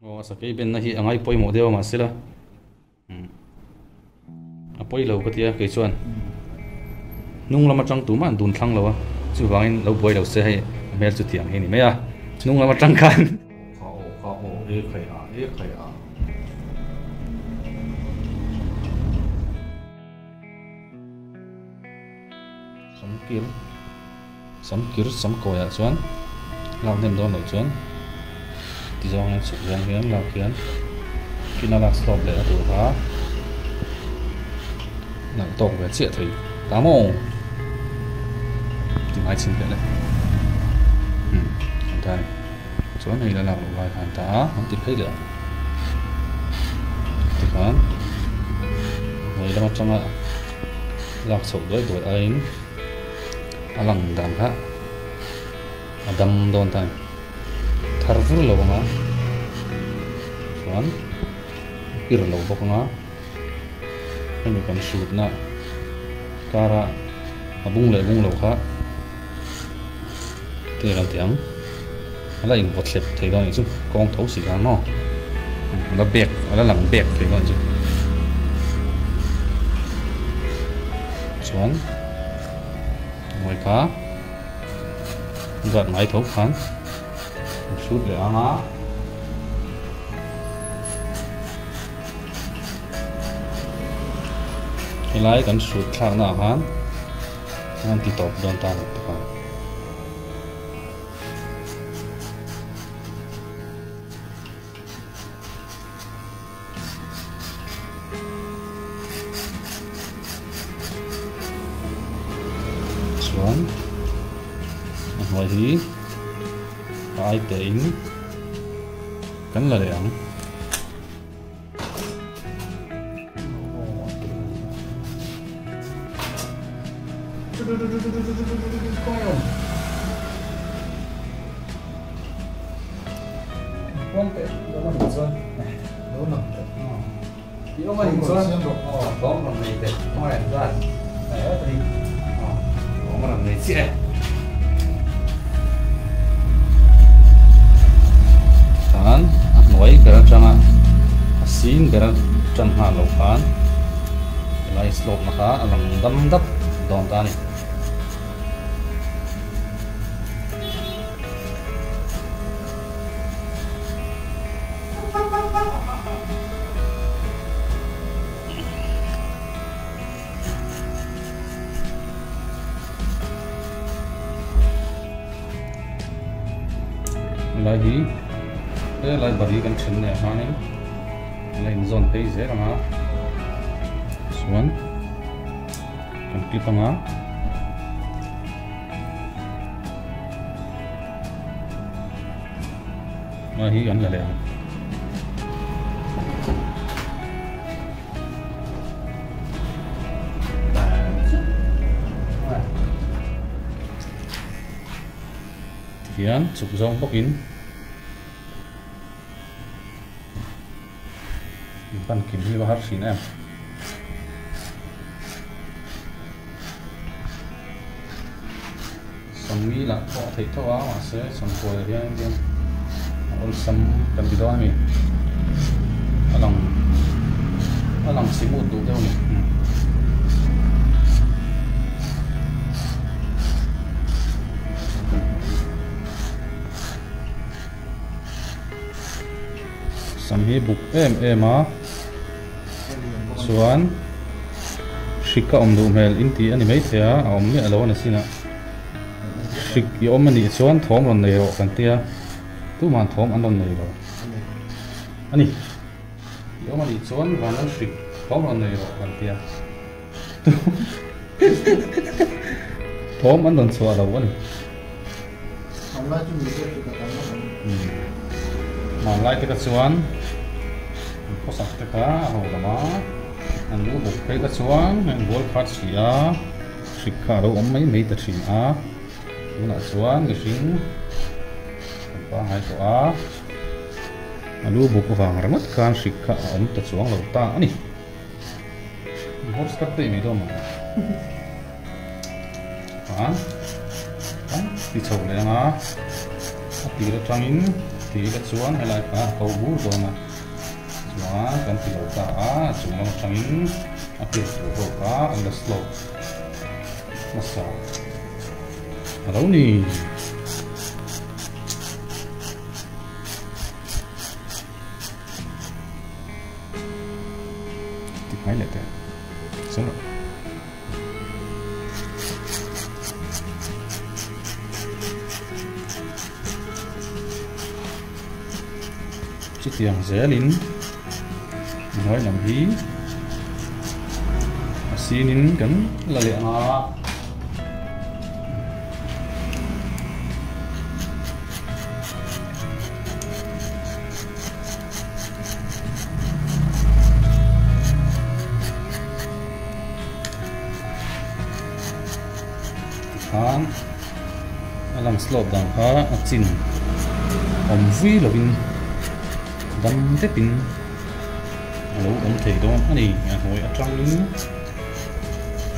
Aw a sakei benna hi a ngai pawimawh deuh a mahsela a pawi lo ka ti a kei chuan hnung lam atang tumah an dun thlang lo a chuvangin lo buai lo se hei a hmel chu tiang hi a ni mai a hnung lam atang khan. Kha aw kha aw e khai a e khai a. Samkir samkir samkawiah chuan lak hnem dawn loh chuan ti zawng hian chhuk zawng hian lak hian kina lak slope leh a tur kha nalh tawk ve chiah thei ta maw ti ngai chhin leh le umm an ta a ni chuan hei la lak loh lai khan ta a an ti phei leh ang tikhan hnuai lam atanga lak chhoh duai duai aiin a lang dan kha a dam dawn ta a ni thar vur lo ang a chuan a pir lo bawk ang a hemi kan hrutna kara a bung leh bung lo kha tinge kan tih ang a la invawt hlep thei dawn a nih chu kawng tho si khan maw a la bek a la lang bek thei dawn a nih chu chuan hnuai kha zat ngai tho khan an hrut leh ang a. Helai kan hrut thlak na ah khan an ti tawp dawn ta ni tak a. Chuan a hnuai hi a ai teh in kan la leh ang. Tan a hnuai ber atanga a sin ber tan nghal loh khan helai slope na kha a lang dam dap dawn ta a ni. Helai hi helai bari kan then leh hianin a la inzawn phei zel ang a chuan kan clip ang a. Helai hi kan la leh ang. Tihian chuk zawng bawkin pan kim hi va har thin em. Sawmi lah pawh a theih tho a mahse sawmkual hian hian a awlsam kan ti dawn a ni a lang a lang simut duh deuh a ni. Sam hi buk em em a chuan hrik a awm duh hmel in tih a ni maithei a a awm miah lo a ni sin a hrik i awm a nih chuan thawm rawn nei rawh kan tia tuman thawm an rawn nei lo a ni i awm a nih chuan van lo hrik thawm rawn nei rawh kan tia thawm an rawn chhuah lo a ni. Hmanlai te kha chuan an khawsak te kha a ho lam a, an lu buk phei kha chuan a inbual khat si a, hrik kha a lo awm mai mai ta thin a, tunah chuan mihring an pangngai tawh a, a lu buk avang ringawt khan hrik kha a awm ta chuang lo ta a ni. Horse cut daih mai dawn maw? A ti chho leh ang a, a tir atangin. Ti ila chuan helai kha a ko bur dawn a, chuan kan ti lo ta a, a chung lam atangin a pian tur ho kha an la slope hmasa a lo ni. Ti mai leh teh sawn rawh. Chutiang zelin hnuai lam hi a sinin kan la leh ang a. Tikhan a lang slope dan kha a chin awm vui lovin dam depin a lo awm thei dawn a ni. A hnuai atangin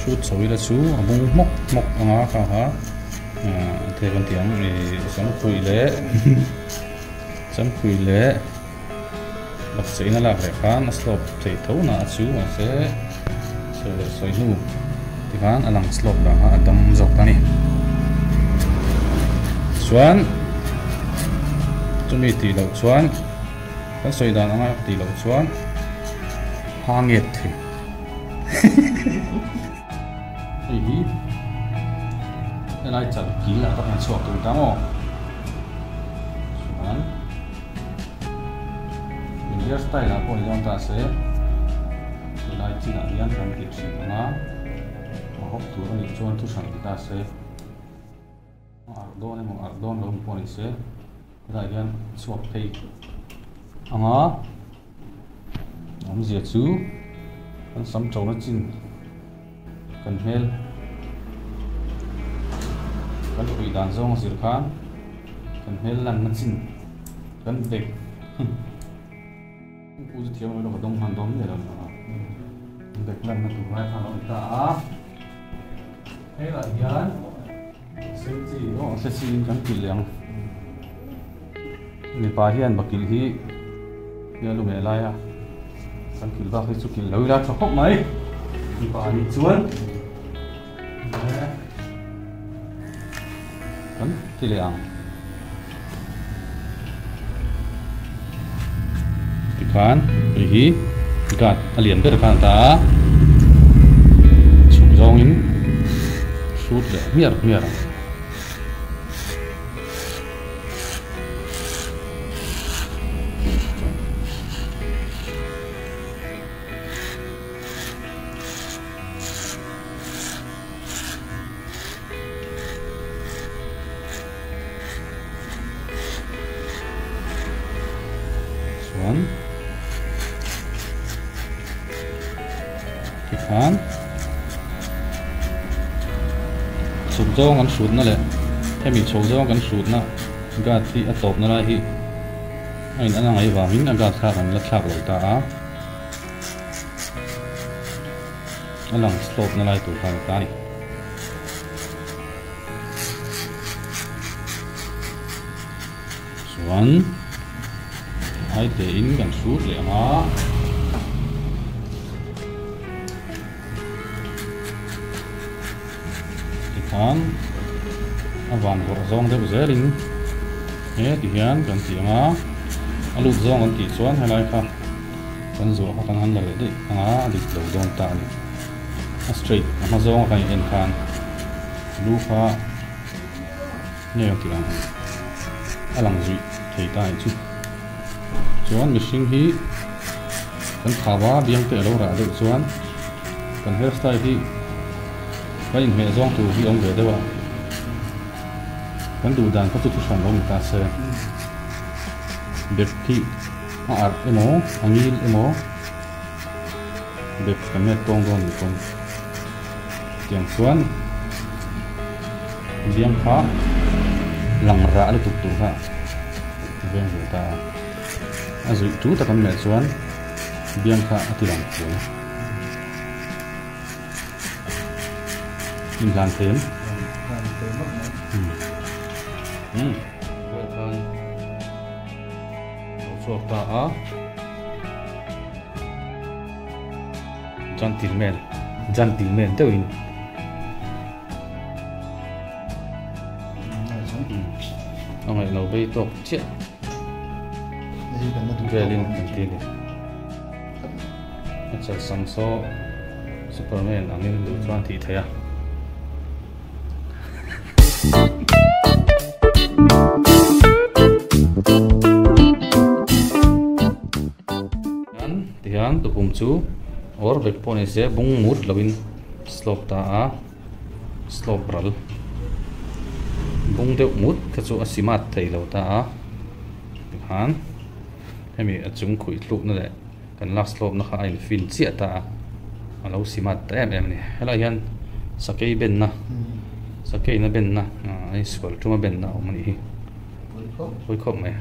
hrut chho ila chu a bung hmawk hmawk ang a kha kha thei kan tih ang ih samkhuih leh samkhuih leh Bakcheh in a lak leh khan a slope theih tho na a chu mahse sawi leh sawi hnu tikhan a lang slope dan kha a dam zawk ta a ni. Chuan chumi tih loh chuan kan sawi dan anga tih loh chuan ha nget thei hei hi helai chal kil ah tak hian chhuak tur ta maw chuan. In hair style ah pawh ni dawn ta se helai chinah hian kan tih thin ang a a hawp tur a nih chuan thu hran ti ta se a arh dawn emaw arh dawn lo pawh ni se helaiah hian chhuak phei ang a awmzia chu kan sam ṭona chin kan hmel kan puih dan zawng a zir khan kan hmel lanna chin kan bek pu chu thiam lo ka dawng hman dawn miah lo a bek lanna tur lai khan a awm ta a helaiah hian sei chi aw se chi in kan kilh leh ang mipa hian bakilh hi Nia lu meh laia kan kilh bak hi chu kilh lo ila tha khawp mai mipa anih chuan kan ti leh ang tikhan hei hi guard a lian ber khan a ta a chhuk zawngin hrut leh hmiar hmiar ang. Chuan tikhan chhuk zawng an hrutna leh hemi chho zawng kan hrutna guard hi a tawpna lai hi a in an angai vangin a guard kha kan la thlak lo ta a a lang slope na lai tur kha a ni ta a ni. Chuan ai te in kan hrut leh ang a. Tikhan a van vawrh zawng deuh zelin he ti hian kan ti ang a, a lut zawng kan tih chuan helai kha kan zuah kha kan han la leh daih ang a, a dik lo dawn ta a ni. A straight a hma zawnga kan in en khan lu kha nge kan tih ang a lang zuih thei ta anih chu. Chuan mihring hi kan thau a biang te a lo rah deuh chuan kan hair style hi kan inhmeh zawng tur hi awm ve deuh a, kan duh dan kha chu thu hran lo ni ta se. Bek hi a arh emaw a ngil emaw bek kan met tawng dawn ni pawn tiang chuan biang kha lang rah lutuk tur kha a veng ve ta a, a zuih tu tak an meh chuan biang kha a ti lang pui. Inhlan thei em? Hlan thei mawlh mai. Umm. Khan. chhuak ta a. Gentleman, gentleman deuhin. A ngaih lo bei tawk chiah velin an ti a ni. A chalsam saw Superman angin duh chuan tih theih a. Tihian tukum chu awr vek pawh ni se bung mut loin slope ta a slope ral bung deuh mut kha chu a simat thei lo ta a tikhan hemi a chung khuih tlukna leh kan lak slope na kha a in fin chiah ta a a lo simat ta em em a ni helaiah hian sakei benna sakei na benna ah a insual tuma benna a awm a nih hi pawi khawp mai.